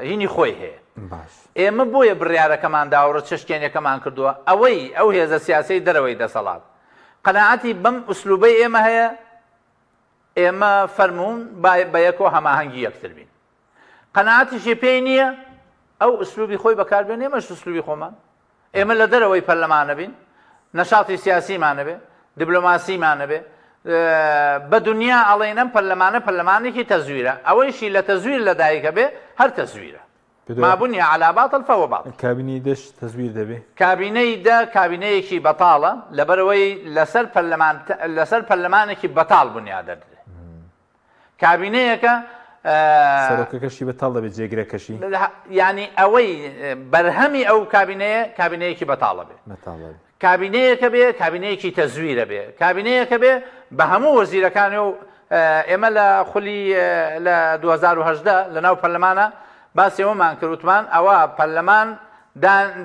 هینی خۆی هەیە. باش. ئێمە بۆیە بڕیارەکەمان داوە ڕچەشکێنیەکەمان کردووە ئەوەی ئەو هێزە سیاسیەی دەرەوەی دەسەڵات قەناعەتی بەم ئوسلوبەی ئێمە هەیە ئێمە فەرموون با بەیەکەوە هەماهەنگی یەکتر بین. قەناعەتیشی پێی نییە ئەو ئوسلوبی خۆی بەکار بێنێ ئێمەش ئوسلوبی خۆمان. ئێمە لە دەرەوەی پەرلەمانە بین، نەشاتی سیاسیمان نەبێ، دیبلۆماسیمان نەبێ، بە دنیا ئەڵێین ئەم پەرلەمانە پەرلەمانێکی تەزویرە، ئەوەیشی لە تەزویر لەدایکە بێ هەر تەزویرە. ما بنی علی باطل فهو باطل. کابینەی دەش تەزویر دەبێ؟ کابینەی دە کابینەیەکی بەتاڵە، لەبەرئەوەی لەسەر پەرلەمان لەسەر پەرلەمانێکی بەتاڵ بنیاد دەدرێ. کابینەیەکە. سەرۆکەکەشی بەتاڵ دەبێت جێگرەکەشی؟ یانی ئەوەی بەرهەمی ئەو کابینەیە کابینەیەکی بەتاڵە بێ. کابینەیەکە بێ کابینەیەکی تەزویرە بێ کابینەیەکە بێ بە هەموو وەزیرەکانی و ئێمە لە خولی لە 2018 لە ناو پەرلەمانە باسی ئەوەمان کرد وتمان ئەوە پەرلەمان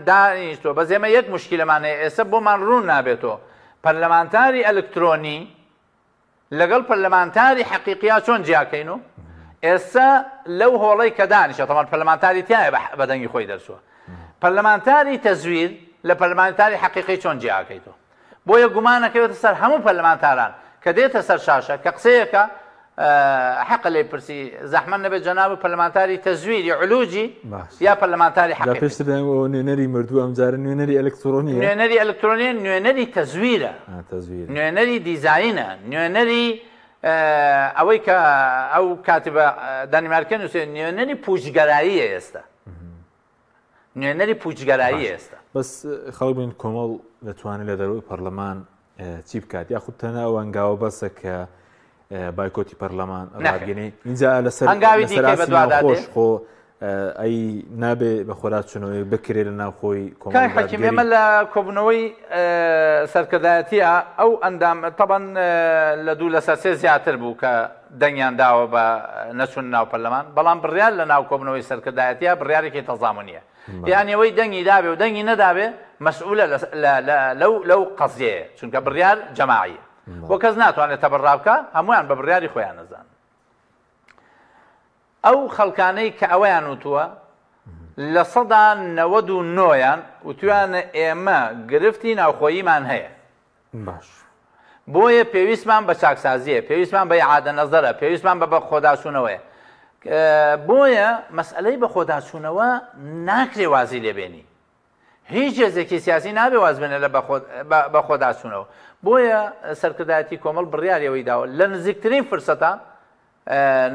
دانیشتووە بەس ئێمە یەک مشکلەمان هەیە ئێستا بۆمان ڕوون نابێتەوە پەرلەمانتاری ئەلکترۆنی لەگەڵ پەرلەمانتاری حەقیقیا چۆن جیاکەین و ئێستا لەو هۆڵەی کە دانیشە تەمان پەرلەمانتاری تایە بە دەنگی خۆی دەرچووە پەرلەمانتاری تەزویر لە پەرلەمانتاری حەقیقی چۆن جیاکەیتەوە بۆیە گومانەکەوێتە سەر هەموو پەرلەمانتاران کە دێتە سەر شاشە کە قسەیەکە حەقە لێی پرسی زەحمەت نەبێت جەناب پەرلەمانتاری تەزویری علوجی یا پەرلەمانتاری حەقیقی پێشتر نوێنەری مردوو ئەمجارە نوێنەری ئەلکترۆنی نوێنەری ئەلکترۆنی نوێنەری تەزویرە نوێنەری دیزاینە نوێنەری ئەوەی کە ئەو کاتبە دانیمارکە نووسێ نوێنەری پوچگەراییە ئێستا نوێنەری پوچگەرایی ئێستا. بەس خەڵک بڵێن کۆمەڵ دەتوانێت لە دەرەوەی پەرلەمان چی بکات یاخود تەنها ئەو هەنگاوە بەسە کە بایکۆتی پەرلەمان ڕاگەێنێ اینجا لەسەر هەنگاوی دیکەی بەدوادا خۆش خۆ ئەی نابێ بە خۆراچونەوەی بکرێ لە ناوخۆی کاک حەکیم ئێمە لە کۆبوونەوەی سەرکردایەتیە ئەو ئەندام تەبەن لە دوو لەسەر سێ زیاتر بوو کە دەنگیان داوە بە نەچوون ناو پەرلەمان، بەڵام بڕیار لە ناو کۆبوونەوەی سەرکردایەتیە بڕیارێکی تەزامونیە، یانی ئەوەی دەنگی دابێ و دەنگی نەدابێ مەسئولە لەو لەو قەزیەیە، چونکە بڕیار جەماعیە و کەس ناتوانێت تەبەڕا بکا، هەموویان بە بڕیاری خۆیان ئەزانن. ئەو خەڵکانەی کە ئەوەیان وتووە 99%یان وتویانە ئێمە گرفتی ناوخۆییمان هەیە. باش. بۆیە پێویستمان بە چاکسازییە، پێویستمان بە ئیعادە نەزەرە، پێویستمان بە بەخۆداچوونەوەیە. بۆیە مەسئەلەی بەخۆداچوونەوە ناکرێ وازی لێ بێنی. هیچ هێزێکی سیاسی نابێ واز بێنێ لە بەخۆداچوونەوە. بۆیە سەرکردایەتی کۆمەڵ بڕیاری ئەوەی داوە لە نزیکترین فرسەتا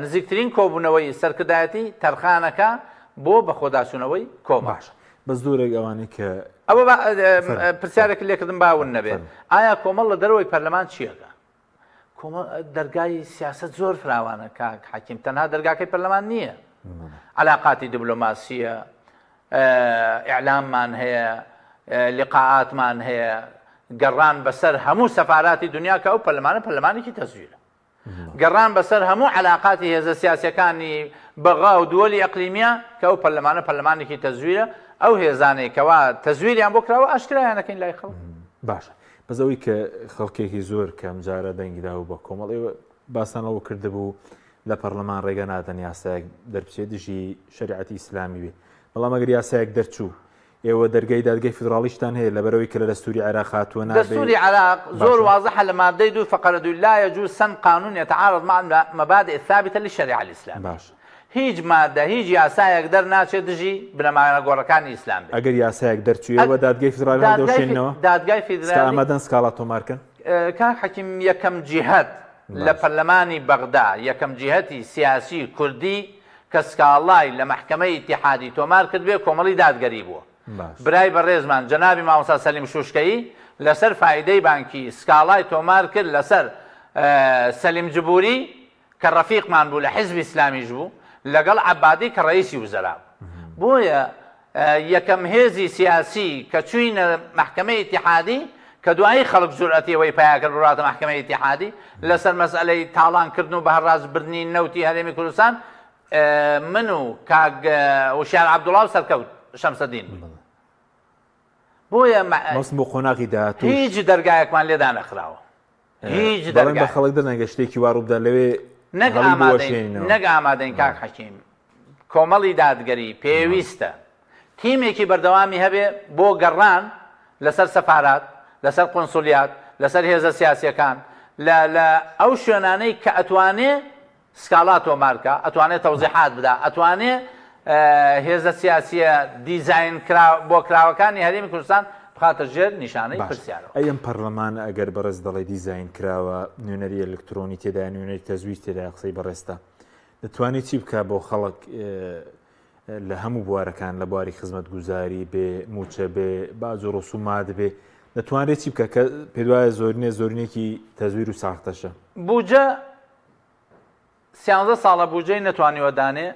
نزیکترین کۆبوونەوەی سەرکردایەتی تەرخانەکە بۆ بەخۆداچوونەوەی کۆمەڵ. باشە بەس زۆرێک ئەوانەی کە ئەوە با فەرموو. پرسیارێکت لێ کردم با ون نەبێ. فەرموو. ئایا کۆمەڵ لە دەرەوەی پەرلەمان چییەکە؟ کۆمەڵ دەرگای سیاسەت زۆر فراوانە کاک حەکیم، تەنها دەرگاکەی پەرلەمان نییە. عەلاقاتی دیبلۆماسییە، ئیعلاممان هەیە، لقاعاتمان هەیە، گەڕان بەسەر هەموو سەفاراتی دنیا کە ئەو پەرلەمانە پەرلەمانێکی تەزویرە. گەڕان بەسەر هەموو عەلاقاتی هێزە سیاسیەکانی بەغا و دووەلی ئەقلیمیە کە ئەو پەرلەمانە پەرلەمانێکی تەزویرە، ئەو هێزانەی کەوا تەزویریان بۆ کراوە ئاشکرایان ئەکەین لای خەڵک. باشە بەس ئەوەی کە خەڵکێکی زۆر کە ئەمجارە دەنگی داوە بە کۆمەڵ ئێوە باستان لەوە کردبوو لە پەرلەمان ڕێگە نادەن یاسایەک دەربچێت دژی شەریعەتی ئیسلامی بێ بەڵام ئەگەر یاسایەک دەرچوو ئێوە دەرگای دادگای فیدراڵیشتان هەیە لەبەرئەوەی کە لە دەستوری عێراق هاتووە نابێ دەستوری عێراق زۆر باشە. وازحە لە مادەی دوو فقرە دوو لا یجوز سن قانون یتعارض مع المبادئ الثابتە للشریعە الاسلامیە باشە. هیچ مادە هیچ یاسایەک دەرناچێت دژی بنەما نەگۆڕەکانی ئیسلام بێت. ئەگەر یاسایەک دەرچوو ئێوە دادگای فیدراڵی دادگای فی هەڵدەوشێننەوە؟ دادگای سکا فیدرالی ئامادەن سکاڵا تۆمار کەن؟ کاک حەکیم یەکەم جیهەت لە باشە. پەرلەمانی بەغدا یەکەم جیهەتی سیاسی کوردی کە سکاڵای لە مەحکەمەی ئیتیحادی تۆمار کردبێ کۆمەڵی دادگەری بووە. باش. برای بەڕێزمان جەنابی مامۆستا سەلیم شوشکەیی لەسەر فایدەی بانکی سکاڵای تۆمار کرد لەسەر سەلیم جبوری کە ڕەفیقمان بوو لە حیزبی ئیسلامیش بوو لەگەڵ عەبادی کە ڕەئیسی وزەرا بوو. بۆیە یەکەم هێزی سیاسی کە چووینە مەحکەمەی ئیتیحادی کە دوایی خەڵک جورئەتی ئەوەی پیا کرد بڕاتە مەحکەمەی ئیتیحادی لەسەر مەسئەلەی تاڵان کردن و بەهەڕاج بردنی نەوتی هەرێمی کوردستان من و کاک وشیار عەبدوڵا و سەرکەوت شەمسەدین بووین. بۆیە مەبەستم بۆ قۆناغی داهاتووش هیچ دەرگایەکمان لێ دانەخراوە. هیچ بەڵێن بە دەرگایەک. خەڵک دەدەن گەر شتێکی وا ڕووبدا لەوێ نەک هەڵی ئامادەین بوەشێنینەوە. نەک ئامادەین کاک حەکیم کۆمەڵی دادگەری پێویستە تیمێکی بەردەوامی هەبێ بۆ گەڕان لەسەر سەفارات، لەسەر قونسولیات، لەسەر هێزە سیاسیەکان، لە لە ئەو شوێنانەی کە ئەتوانێ سکاڵا تۆمار کا، ئەتوانێ تەوزیحات بدا، ئەتوانێ هێزە سیاسیە دیزاین کرا بۆ کراوەکانی هەرێمی کوردستان بخاتە ژێر نیشانەی باشە پرسیارەوە. ئەی ئەم پەرلەمانە ئەگەر بەڕێز دەڵێی دیزاین کراوە، نوێنەری ئەلکترۆنی تێدایە، نوێنەری تەزویر تێدایە، قسەی بەڕێزتە، دەتوانێت چی بکا بۆ خەڵک لە هەموو بوارەکان، لە بواری خزمەتگوزاری بێ، مووچە بێ، باج و ڕسومات بێ، دەتوانرێت چی بکا کە پێدوایە زۆرینە زۆرینێکی تەزویر و ساختەشە؟ بوجە سیانزە ساڵە بوجەی نەتوانیوە دانێ،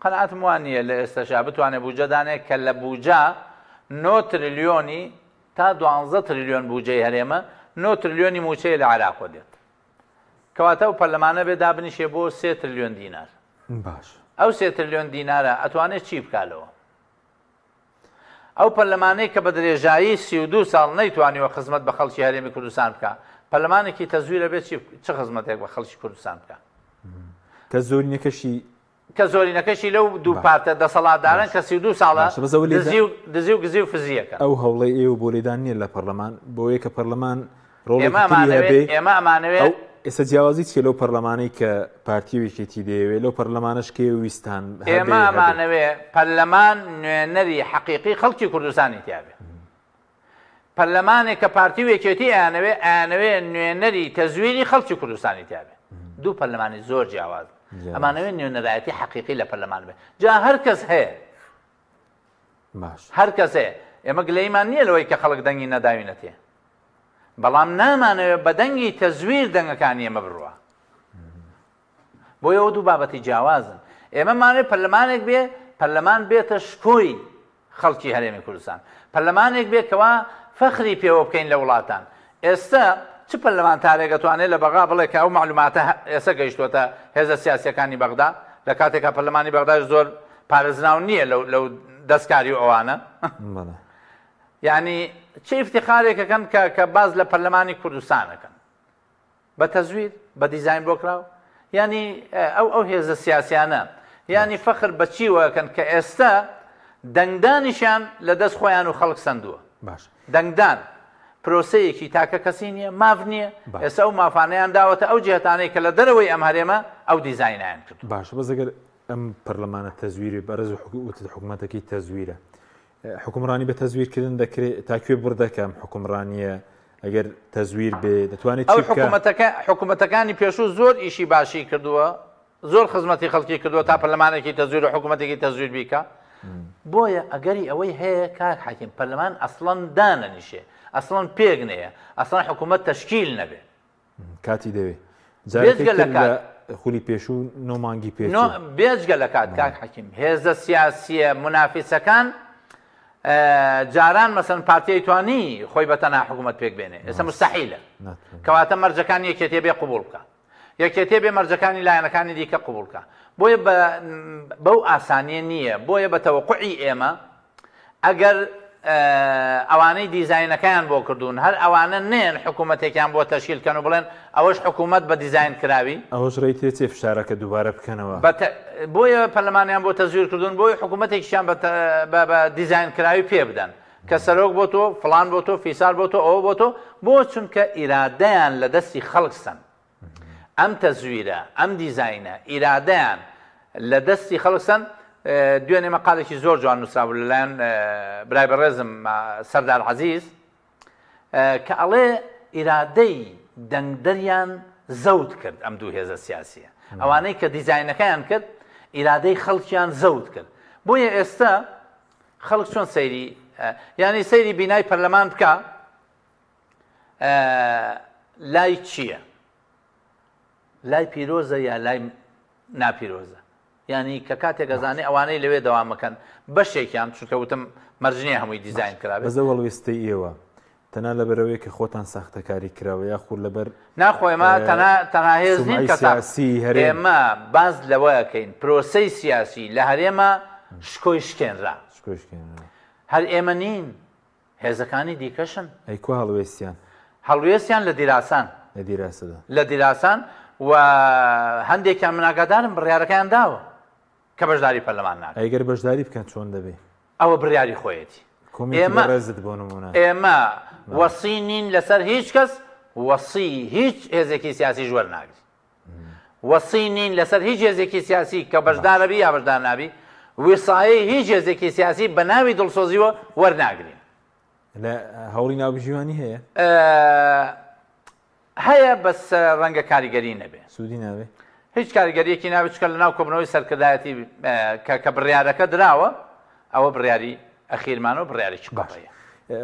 قەناعەتم وا نییە لە ئێستەشا بتوانێ بوجە دانێ کە لە بوجە نۆ ترلیۆنی تا دوانزە ترلیۆن بوجەی هەرێمە، نۆ ترلیۆنی مووچەیە لە عێراقەوە دێت. کەواتە ئەو پەرلەمانە بێ دابنیشێ بۆ سێ ترلیۆن دینار. باش. ئەو سێ ترلیۆن دینارە ئەتوانێ چی بکا لەوە؟ ئەو پەرلەمانەی کە بە درێژایی 32 ساڵ نەیتوانیوە خزمەت بە خەڵکی هەرێمی کوردستان بکا، پەرلەمانێکی تەزویرە بێ چی چ خزمەتێک بە خەڵکی کوردستان بکا؟ کە زۆرینەکەشی کە زۆرینەکەشی لەو دوو پارتە دەسەڵاتدارن کە 32 ساڵە دزی و دزی و گزی و فزیەکەن. ئەو هەوڵەی ئێوە بۆ لێدان نییە لە پەرلەمان، بۆیە کە پەرلەمان ڕۆڵێکی تری هەبێ. ئێمە ئەمانەوێ ئەو ئێستا جیاوازی چییە لەو پەرلەمانەی کە پارتی و یەکێتی دەیەوێ لەو پەرلەمانەش کە ئێوە ویستتان هەبێ ئێمە هەبێ؟ ئەمانەوێ پەرلەمان نوێنەری حەقیقی خەڵکی کوردستانی تیا بێ. پەرلەمانێک کە پارتی و یەکێتی ئەیانەوێ ئەیانەوێ نوێنەری تەزویری خەڵکی کوردستانی تیا بێ. دوو پەرلەمانی زۆر جیاواز. ئەمانەوێ نوێنەرایەتی حەقیقی لە پەرلەمان بێ. جا هەر کەس هەیە. باش. هەر کەس هەیە. ئێمە گلەییمان نییە لەوەی کە خەڵک دەنگی نەداوینەتێ. بەڵام نامانەوێت بە دەنگی تەزویر دەنگەکانی ئێمە بڕوا. بۆیە ئەو دوو بابەتی جیاوازن. ئێمە مانەوێت پەرلەمانێک بێ، پەرلەمان بێتە شکۆی خەڵکی هەرێمی کوردستان. پەرلەمانێک بێ کەوا فەخری پێوە بکەین لە وڵاتان. ئێستا چ پەرلەمانتارێک ئەتوانێت لە بەغا بڵێ کە ئەو مەعلوماتە ئێستا گەیشتووەتە هێزە سیاسییەکانی بەغدا، لە کاتێکا پەرلەمانی بەغداش زۆر پارێزراو نییە لەو دەستکاری و ئەوانە. یانی چ ئیفتیخارێک ئەکەن کە کە باس لە پەرلەمانی کوردستان ئەکەن بە تەزویر بە دیزاین بۆ کراو یانی ئەو ئەو هێزە سیاسیانە یانی فەخر بە چیوە ئەکەن کە ئێستا دەنگدانیشیان لە دەست خۆیان و خەڵک سەندووە باش دەنگدان پرۆسەیەکی تاکە کەسی نییە ماف نییە ئێستا ئەو مافانەیان داوەتە ئەو جهتانەی کە لە دەرەوەی ئەم هەرێمە ئەو دیزاینیان کردو باشە بەس ئەگەر ئەم پەرلەمانە تەزویری بەڕێز وتت حکوومەتەکەی تەزویرە حوکمڕانی بە تەزویر کردن دەکرێ تا کوێ بڕ دەکا ئەم حوکمڕانییە ئەگەر تەزویر بێ دەتوانێت ئەو چی بکا؟ حکوومەتەکە حکوومەتەکانی پێشوو زۆر ئیشی باشی کردووە زۆر خزمەتی خەڵکی کردووە تا پەرلەمانێکی تەزویر و حکوومەتێکی تەزویر بیکا بۆیە ئەگەری ئەوەی هەیە کاک حەکیم پەرلەمان ئەسڵەن دانەنیشێ ئەسڵەن پێک نەیە ئەسڵەن حکوومەت تەشکیل نەبێ کاتی دەوێ بێجگە لە کات خولی پێشوو نۆ مانگی پێ بێجگە لە کات کاک حەکیم هێزە سیاسیە منافسەکان جاران مەسەن پارتیی توانی خۆی بە تەنها حکوومەت پێک بێنێ ئێستا مستحیلە کەواتە مەرجەکان یەکێتیە بێ قوبول بکە. یەکێتی ئەبێ مەرجەکانی لایەنەکانی دیکە قبوڵ کا. بۆیە بە بەو ئاسانییە نییە. بۆیە بە تەوەقوعی ئێمە ئەگەر ئەوانەی دیزاینەکەیان بۆ کردوون هەر ئەوانە نەیەن حکوومەتێکیان بۆ تەشکیل کەن و بڵێن ئەوەش حکوومەت بە دیزاین کراوی. ئەوەش ڕێی تێچێ فشارەکە دووبارە بکەنەوە. بە تە بۆیە پەرلەمانیان بۆ تەزویر کردوون بۆی حکوومەتێکیشیان بە بە بە دیزاین کراوی پێ بدەن کە سەرۆک بۆ تۆ فڵان بۆ تۆ فیسار بۆ تۆ ئەوە بۆ تۆ بۆ چونکە ئیرادەیان لە دەستی خەڵک سەند. ئەم تەزویرە، ئەم دیزاینە، ئیرادەیان لە دەستی خەڵک سەند، دوێنێ مەقالێکی زۆر جوان نووسرابوو لەلایەن برای بەڕێزم سەردار عەزیز کە ئەڵێ ئیرادەی دەنگدەریان زەوت کرد ئەم دوو هێزە سیاسیە ئەوانەی کە دیزاینەکەیان کرد ئیرادەی خەڵکیان زەوت کرد بۆیە ئێستا خەڵک چۆن سەیری یعنی سەیری بینای پەرلەمان بکە لای چییە؟ لای پیرۆزە یا لای ناپیرۆزە؟ یانی کە کاتێک ئەزانێ ئەوانەی لەوێ دەوامەکەن بەشێکیان چونکە وتم مەرج نییە هەمووی دیزاین کرابێت. بەس ئەو هەڵوێستەی ئێوە تەنها لەبەرئەوەیە کە خۆتان ساختەکاری کراوە یاخود لەبەر ناخۆ ئێمە تەنها تەنها هێز نین سومعەی کە سیاسی هەرێم؟ ئێمە باس لەوە ئەکەین پرۆسەی سیاسی لە هەرێما شکۆی شکێنرا. شکۆی شکێنرا. هەر ئێمە نین هێزەکانی دیکەشن. ئەی کوا هەڵوێستیان؟ هەڵوێستیان لە دیراسان. لە دیراسەدا. لە دیراسان و هەندێکیان من ئاگادارم بڕیارەکەیان داوە کە بەشداری پەرلەمان ناکەن. ئەی گەر بەشداری بکەن چۆن دەبێ؟ ئەوە بڕیاری خۆیەتی. کۆمێنتی بەڕێزت بۆ نموونە. ئێمە وەسی نین لەسەر هیچ کەس، وەسی هیچ هێزێکی سیاسیش وەرناگرین. وەسی نین لەسەر هیچ هێزێکی سیاسی کە بەشدارەبی یا بەشدار نابی، ویسایەی هیچ هێزێکی سیاسی بە ناوی دڵسۆزیوە وەرناگرین. لە هەوڵی ناوبژیوانی هەیە؟ هەیە بەس ڕەنگە کاریگەری نەبێ. سوودی نابێ؟ هیچ کاریگەریەکی نابێت چونکە لەناو کۆبوونەوەی سەرکردایەتی کە بڕیارەکە دراوە ئەوە بڕیاری ئەخیرمانە و بڕیارێکی قەتعیە.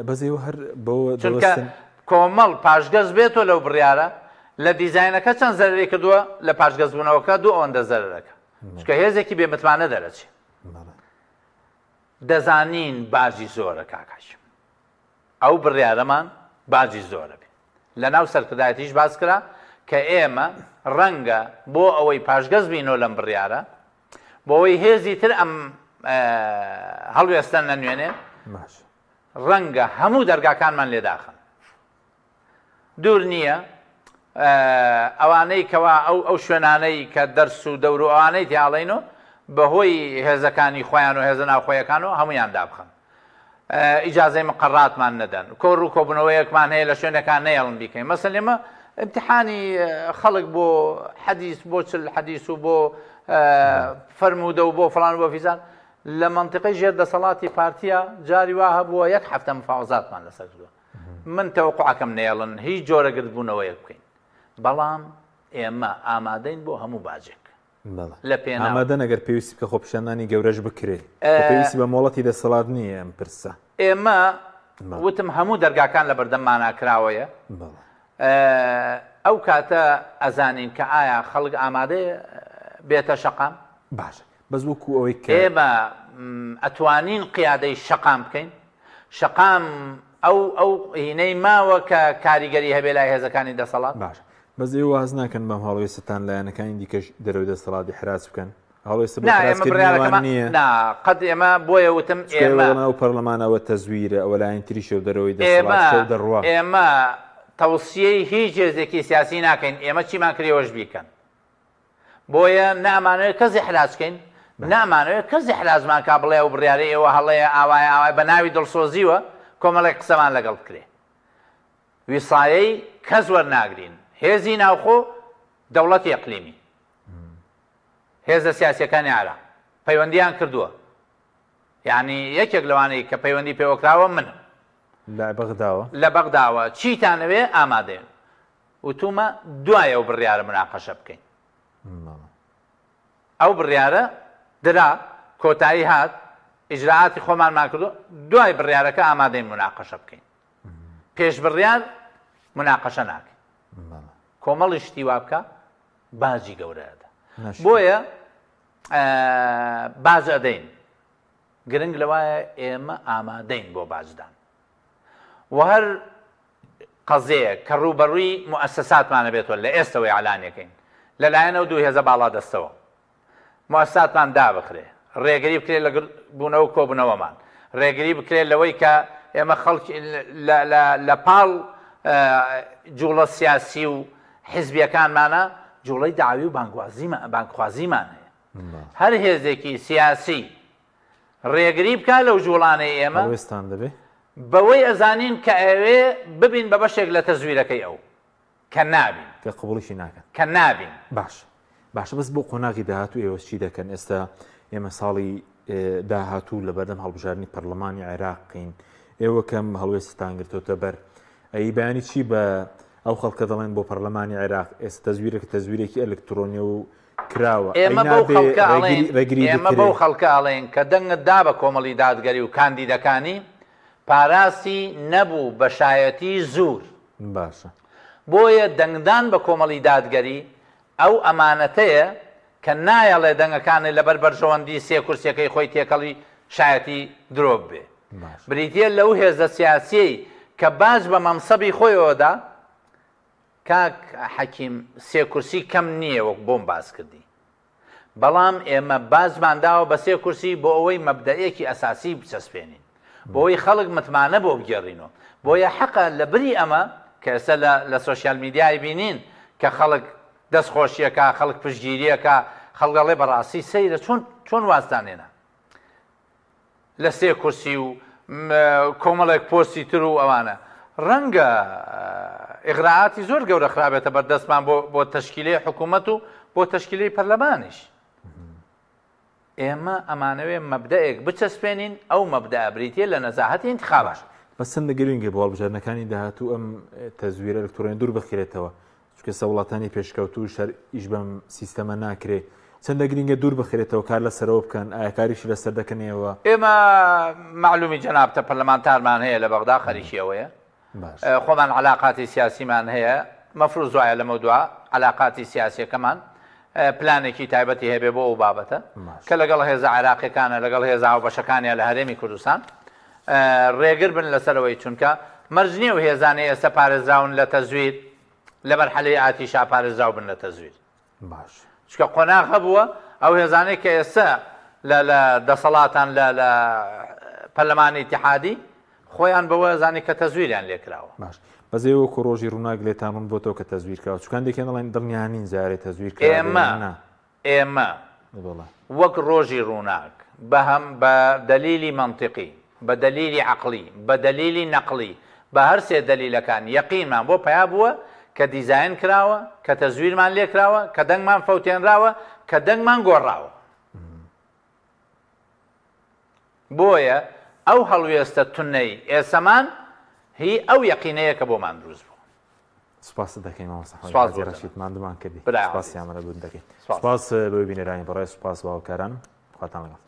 بەس ئێوە هەر بەوە چونکە دەوەستن؟ کۆمەڵ پاشگەز بێتەوە لەو بڕیارە لە دیزاینەکە چەند زەرەری کردووە لە پاشگەزبوونەوەکە دوو ئەوەندە زەرەرەکە چونکە هێزێکی بێ متمانە دەرەچێ. دەزانین باجی زۆرە کاک حەکیم ئەو بڕیارەمان باجی زۆرە بێ لەناو سەرکردایەتیش باس کرا کە ئێمە ڕەنگە بۆ ئەوەی پاشگەز بینەوە لەم بڕیارە بۆ ئەوەی هێزی تر ئەم هەڵوێستە نەنوێنێ ڕەنگە هەموو دەرگاکانمان لێداخن دوور نییە ئەوانەی کەوا ئەو ئەو شوێنانەی کە دەرس و دەور و ئەوانەی تیاڵین و بەهۆی هێزەکانی خۆیان و هێزە ناوخۆیەکان و هەمویان دابخەن ئیجازەی مقەڕاتمان نەدەن کۆڕ و کۆبوونەوەیەکمان هەیە لە شوێنەکان نەیەڵن بیکەین مەسەن ئێمە امتحانی خەڵک بۆ حەدیث بۆ چل حەدیث و بۆ فەرموودە و بۆ فڵان و بۆ فیزان لە منطقەی ژێر دەسەڵاتی پارتیە جاری وا هەبووە یەک هەفتە مفاوەزاتمان لەسەر کردووە من تەوەقوعەکەم نەیەڵن هیچ جۆرە گردبوونەوەیەک بکەین بەڵام ئێمە ئامادەین بۆ هەموو باجێک لە پێناو. ئامادەن ئەگەر پێویستی بکە خۆپیشاندانی گەورەش بکرێ خۆ پێویستی بە مۆڵەتی دەسەڵات نییە ئەم پرسە. ئێمە وتم هەموو دەرگاکان لە بەردەممانا کراوەیە ئەو کاتە ئەزانین کە ئایا خەڵک ئامادەیە بێتە شەقام. باشە بەس وەکو ئەوەی کە. ئێمە ئەتوانین قیادەی شەقام بکەین شەقام ئەو ئەو هینەی ماوە کە کاریگەری هەبێ لای هێزەکانی دەسەڵات. باشە بەس ئێوە واز ناکەن بەم هەڵوێستەتان لایەنەکانی دیکەش دەرەوەی دەسەڵات ئیحراج بکەن؟ هەڵوێستە بۆ نا ئێمە ئیحراجکردنی ئەوان بڕیارەکەمان نییە؟ نا قەت ئێمە بۆیە وتم چونکە ئێوە ئێمە دەڵێن ئەو پەرلەمان ئەوە تەزویرە ئەوە لایەنی تریشە و دەرەوەی دەسەڵات ئێمە شەو دەڕوا. ئێمە تەوسیەی هیچ هێزێکی سیاسی ناکەین ئێمە چیمان کرد ئێوەش بیکەن بۆیە نە ئەمانەوێت کەس ئیحراج کەین نە ئەمانەوێت کەس ئیحراجمان کا بڵێ ئەو بڕیارەی ئێوە هەڵەیە ئاوایە ئاوایە بە ناوی دڵسۆزیوە کۆمەڵێک قسەمان لەگەڵ بکرێ ویسایەی کەس وەرناگرین هێزی ناوخۆ دەوڵەتی ئەقلیمی هێزە سیاسیەکانی عێراق پەیوەندیان کردووە یعنی یەکێک لەوانەی کە پەیوەندی پێوەکراوە منم لە بەغداوە لە بەغداوە چیتانەوێ ئامادەین وتومە دوای ئەو بڕیارە مناقەشە بکەین ئەو بڕیارە درا کۆتایی هات ئیجرائاتی خۆمانمان کردو دوای بڕیارەکە ئامادەین مناقەشە بکەین پێش بڕیار مناقەشە ناکەین کۆمەڵی شتی وا بکە باجی گەورە ئەدا بۆیە باج ئەدەین گرنگ لەوایە ئێمە ئامادەین بۆ باجدان و هەر قەزیەیەک کە ڕووبەڕووی موئەسەساتمان ئەبێتەوە لە ئێستەوە ئیعلانیەکەین. لەلایەن ئەو دوو هێزە باڵادەستەوە موئەسساتمان دابخرێ، ڕێگری بکرێ لە گردبوونەوە و کۆبوونەوەمان، ڕێگری بکرێ لەوەی کە ئێمە خەڵکی لە لە لە پاڵ جووڵە سیاسی و حیزبییەکانمانا جووڵەی دەعەوی و بانگوازیمان بانگخوازیمان هەیە. هەر هێزێکی سیاسی ڕێگری بکا لەو جووڵانەی ئێمە، هەڵوێستان دەبێ؟ بەوەی ئەزانین کە ئەیەوێ ببین بە بەشێک لە تەزویرەکەی ئەو. کە نابین. کە قبوڵیشی ناکەن. کە نابین. باشە باشە بەس بۆ قۆناغی داهاتوو ئێوە چی دەکەن؟ ئێستا ئێمە ساڵی داهاتوو لە بەردەم هەڵبژاردنی پەرلەمانی عێراقین ئێوە کەم هەڵوێستتان گرتۆتە بەر ئەی بەیانی چی بە ئەو خەڵکە دەڵێن بۆ پەرلەمانی عێراق ئێستا تەزویرێک تەزویرێکی ئەلکترۆنی و کراوە ئێمە بەو خەڵکە ئەڵێن ئێمە بەو خەڵکە ئەڵێن کە دەنگت دا بە کۆمەڵی دادگەری و کاندیدەکانی پاراستی نەبوو بە شایەتی زوور. باشە. بۆیە دەنگدان بە کۆمەڵی دادگەری ئەو ئەمانەتەیە کە نایەڵێ دەنگەکانێ لەبەر بەرژەوەندی سێ کورسیەکەی خۆی تێکەڵی شایەتی درۆ ببێ. بریتیە لەو هێزە سیاسیەی کە باج بە مەنسەبی خۆیەوە دا، کاک حەکیم سێ کورسی کەم نیە وەک بۆم باس کردی. بەڵام ئێمە باجمان داوە بە سێ کورسی بۆ ئەوەی مەبدەئێکی ئەساسی بچەسپێنین، بۆ ئەوەی خەڵک متمانە بۆ بگێڕینەوە. بۆیە حەقە لە بری ئەمە کە ئێستا لە لە سۆشیال میدیای بینین کە خەڵک دەست خۆشیەکا، خەڵک پشتگیریەکا، خەڵک دەڵێ بەڕاستی سەیرە چۆن چۆن وازتان هێنا لە سێ کورسی و کۆمەڵێک پۆستی تر و ئەوانە. ڕەنگە ئیغرائاتی زۆر گەورە خرابێتە بەردەستمان بۆ بۆ تەشکیلەی حکوومەت و بۆ تەشکیلەی پەرلەمانیش. ئێمە ئەمانەوێ مەبدەئێک بچەسپێنین، ئەو مەبدەئە بریتییە لە نەزاهەتی ئینتخابات. بەس چەندە گرنگە بۆ هەڵبژاردنەکانی داهاتوو ئەم تەزویرە ئەلکترۆنیە دوور بخرێتەوە؟ چونکە ئێستا وڵاتانی پێشکەوتووش هەر ئیش بەم سیستەمە ناکرێ. چەندە گرنگە دوور بخرێتەوە، کار لەسەرەوە بکەن، ئایا کاریشی لەسەر دەکەن ئێوە؟ ئێمە مەعلومی جەنابتە پەرلەمانتارمان هەیە لە بەغدا خەریکی ئەوەیە. خۆمان عەلاقاتی سیاسیمان هەیە، مەفروز وایە لەمەودوا عەلاقاتی سیاسیەکەمان پلانێکی تایبەتی هەبێ بۆ ئەو بابەتە کە لەگەڵ هێزە عێراقیەکانە لەگەڵ هێزە هاوبەشەکانیا لە هەرێمی کوردستان ڕێگر بن لەسەرەوەی چونکە مەرج نییە و هێزانەی ئێستا پارێزراون لە تەزویر لە مەرحەلەی ئاتیشا پارێزراو بن لە تەزویر. باش. چونکە قۆناغ هەبووە ئەو هێزانەی کە ئێستا لە لە دەسەڵاتان لە لە پەرلەمانی ئیتیحادی خۆیان بەوە زانی کە تەزویریان لێکراوە. باش بەس ئێوە وەکو ڕۆژی ڕووناک لێتان ڕوون بۆتەوە کە تەزویر کراوە چونکە هەندێکیان دەڵێن دڵنیا نین جارێ تەزویر کرابێ یان ئێمە نا. ئێمە بەڵێ. وەک ڕۆژی ڕووناک بە هەم بە دەلیلی مەنتیقی بە دەلیلی عەقڵی بە دەلیلی نەقڵی بە هەر سێ دەلیلەکان یەقینمان بۆ پەیا بووە کە دیزاین کراوە، کە تەزویرمان لێ کراوە، کە دەنگمان فەوتێنراوە، کە دەنگمان گۆڕاوە. بۆیە ئەو هەڵوێستە تونەی ئێسەمان هی ئەو یەقینەیە کە بۆمان دروست بوو. سوپاست دەکەین مامۆستا حەمەد سوپاس حاجی بۆ ڕەشید ماندوومان کردی برای سوپاسی عەزیز. ئامادەبوون دەکەین سوپاس. سوپاس بۆ بینەرانی بەڕێز سوپاس بۆ هاوکاران خواتان لەگەڵ.